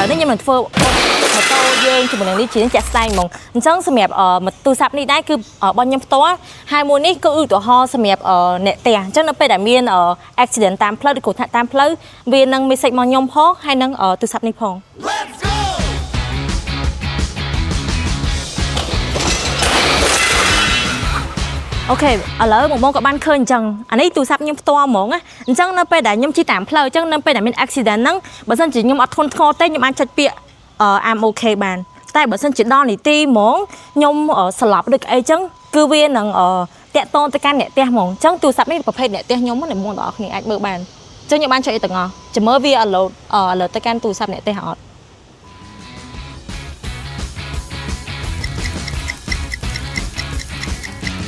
ឡូវនេះខ្ញុំនឹងធ្វើម៉ូតូយើងជាមួយនឹងនេះជាជាក់ស្ដែងហ្មងអញ្ចឹងសម្រាប់ទូរស័ព្ទនេះដែរគឺរបស់ខ្ញុំផ្ទាល់ហើយមួយនេះគឺឧទាហរណ៍សម្រាប់អ្នកផ្ទះអញ្ចឹងនៅពេលដែលមាន accident តាមផ្លូវឬគ្រោះថ្នាក់តាមផ្លូវវានឹង message មកខ្ញុំផងហើយនឹងទូរស័ព្ទនេះផង Let's go! OK ឥឡូវបងបងក៏បានឃើញអញ្ចឹងអានេះទូរស័ព្ទខ្ញុំផ្ទាល់ហ្មងណាអញ្ចឹងនៅពេលដែលខ្ញុំជិះតាមផ្លូវអញ្ចឹងនៅពេលដែលមាន accident ហ្នឹងបើសិនជាខ្ញុំអត់ធន់ធ្ងរទេខ្ញុំអាចចុចពាក្យI'm okay បានតែបើសិនជាដល់នីតិហ្មងខ្ញុំស្លាប់ដូចអីចឹងគឺវានឹងតាក់ទងទៅកាន់អ្នកផ្ទះហ្មងអញ្ចឹងទូរស័ព្ទនេះប្រភេទអ្នកផ្ទះខ្ញុំណាបងប្អូនទាំងអស់គ្នាអាចមើលបានអញ្ចឹងខ្ញុំបានចុចអីទាំងអស់ចាំមើលវា alert ទៅកាន់ទូរស័ព្ទអ្នកផ្ទះអត់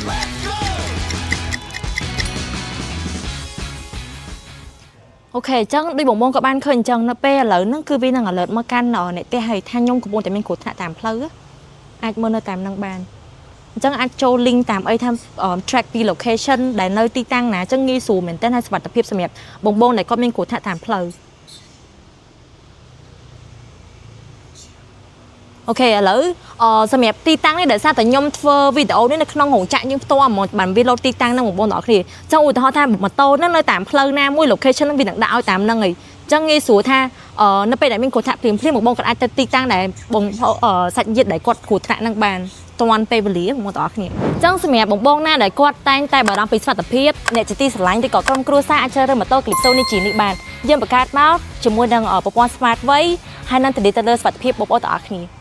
Let's go! OK អញ្ចឹងដូចបងបងក៏បានឃើញអញ្ចឹងនៅពេលឥឡូវហ្នឹងគឺវានឹង alert មកកាន់អ្នកផ្ទះហើយថាខ្ញុំកំពុងតែមានគ្រោះថ្នាក់តាមផ្លូវអាចមើលនៅតាមហ្នឹងបានអញ្ចឹងអាចចូល link តាមអីថា track ពី location ដែលនៅទីតាំងណាអញ្ចឹងងាយស្រួលមែនទែនហើយសុវត្ថិភាពសម្រាប់បងបងដែលគាត់មានគ្រោះថ្នាក់តាមផ្លូវ OK ឥឡូវសម្រាប់ទីតាំងនេះដោយសារតែខ្ញុំធ្វើវីដេអូនេះនៅក្នុងរោងចក្រយើងផ្ទាល់ហ្មងបានវាលោតទីតាំងហ្នឹងបងប្អូនទាំងអស់គ្នាអញ្ចឹងឧទាហរណ៍ថាម៉ូតូហ្នឹងនៅតាមផ្លូវណាមួយ location ហ្នឹងវានឹងដាក់ឲ្យតាមហ្នឹងឯងអញ្ចឹងងាយស្រួលថានៅពេលដែលមានគ្រោះថ្នាក់ភ្លាមភ្លាមបងប្អូនគាត់អាចទៅទីតាំងដែលបងសាច់ញាតិដែលគាត់គ្រោះថ្នាក់ហ្នឹងបានទាន់ពេលវេលាបងប្អូនទាំងអស់គ្នាអញ្ចឹងសម្រាប់បងបងណាដែលគាត់តែងតែបារម្ភពីសុវត្ថិភាពអ្នកជាទីស្រឡាញ់ឬក៏ក្រុមគ្រួសារអាចជ្រើសរើសម៉ូតូ Calypso នេះជានេះបានយើងបង្កើតមកជាមួយនឹងប្រព័ន្ធ smart វៃហើយនឹងធានាទៅលើសុវត្ថិភាពបងប្អូនទាំងអស់គ្នា។